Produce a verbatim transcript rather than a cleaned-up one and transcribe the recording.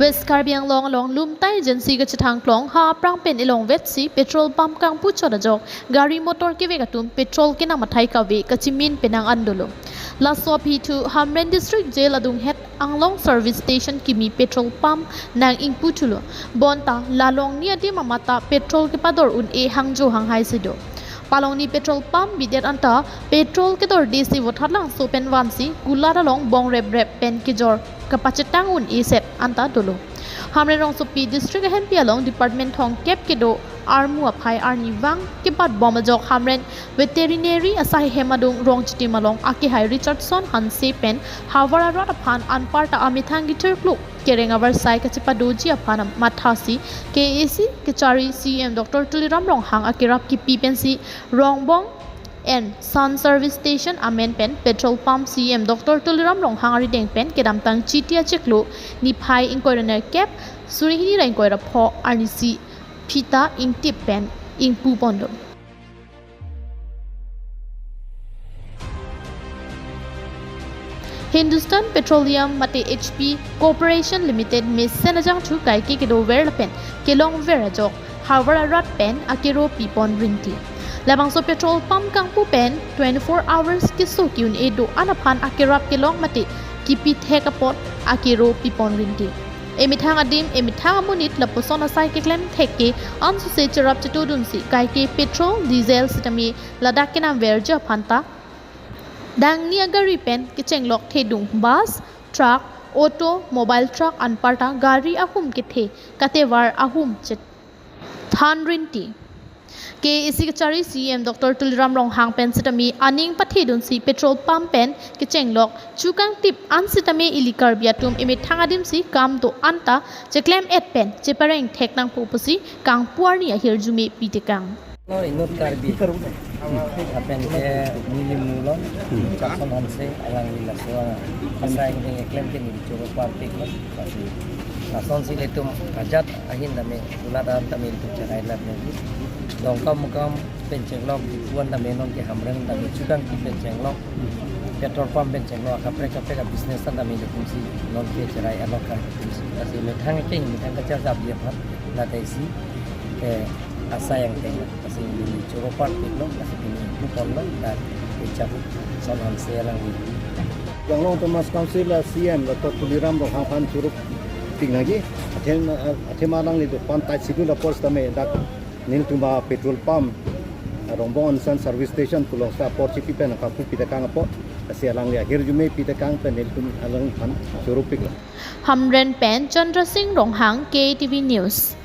West Karbi Anglong along Lumta Agency kachethang klong ha aphrang pen elongvetsi petrol pump kangpu chot ajok gari motor kevek atum petrol kenam athai kave kachimin penang an dolo. Laso aphi thu Hamren District Jail adunghet Anglong Service Station kimi petrol pump nang ingpu thulo. Bonta la along ni adim amat ta petrol kepador un-e hangjo hanghai si do. Palongni petrol pump bidet anta petrol kedorde si Vothatlangso pen vansi kulat along bong rep rep pen kejor kapachetang un-e set anta dolo. Hamren rongsopi district ahempi along department thomkep kedo armu aphai arnivang kebat bom ajok Hamren veterinary asai hem adung rongchitim along akehai Richardson Hanse pen havar arat aphan anparta amethang kethirkluk kereng avarsai kachepadoji aphan mathasi K A A C kachari C E M Doctor Tuliram Ronghang akerap kipi pensi Rongbong and Son Service Station amen pen petrol pump C E M Doctor Tuliram Ronghang arideng pen kedamtang Chiti achiklo niphai ingkoi ra nerkep suri hini ra ingkoi ra pho arnisi phita ingtip pen ingpu pondo. Hindustan Petroleum mate H P Corporation Limited mesen ajangthu kaike kedover lapen kelongver ajok havar arat pen akero pipon rinti. Labangso petrol pump kangpu pen twenty-four hours keso ki-un-e do-an aphan akerap kelong mate kipi thek apot akero pipon rinti. Emethang adim, emethang amonit lapuson asai keklem thekke ansose cherap chetodunsi kaike petrol, diesel sitame ladak kenamverji aphan ta dangni agari pen kechenglok thedung bus, truck, auto, mobile truck anparta gari ahum kethe katevar ahum chethan rinti. K A A C kachari C E M Doctor Tuliram Ronghang pen sitame aning pathedunsi petrol pump pen kechenglok chukangtip an sitame ili Karbi atum emethang adimsi kam do-an ta cheklem-et pen chepareng thek nangpo pusi kangpu arni ahirjume pitekang. No, inut Karbi. Lapen ke neli mulon, Richardson Hanse, alangli laso asai ingdeng eklem ke neli choro parpik lo. Lasi lasonsi ilitum ajat ahin tame, kulat an tame ilitum cherai lap neli. Dongkamukam pen chenglok, Diphu an tame non ke Hamren tame chukangtip pen chenglok, petrol pump pen chenglok, kaprek kaprek a business an tame ilitumsi non ke cherai alok kan ilitumsi. Lasi methang ke, methang kacharjap dia phan, ladaisi ke asai angdeng, lasi neli choro parpik lo, lasi pini ingpu ponlo, dak Richardson Hanse alangli. Anglong Autonomous Council a C E M Doctor Tuliram Ronghang aphan choro pik nangji, athema, athema alangli do pan tai sidul apor sitame dak nelitum a petrol pump, a Rongbong and Son Service Station pu alongsi apor chipi pen kangpu pitekang apot, lasi alangli ahirjume pitekang pen nelitum alangphan choro pik lo. Hamren pen Chandra Singh Ronghang, K T V News.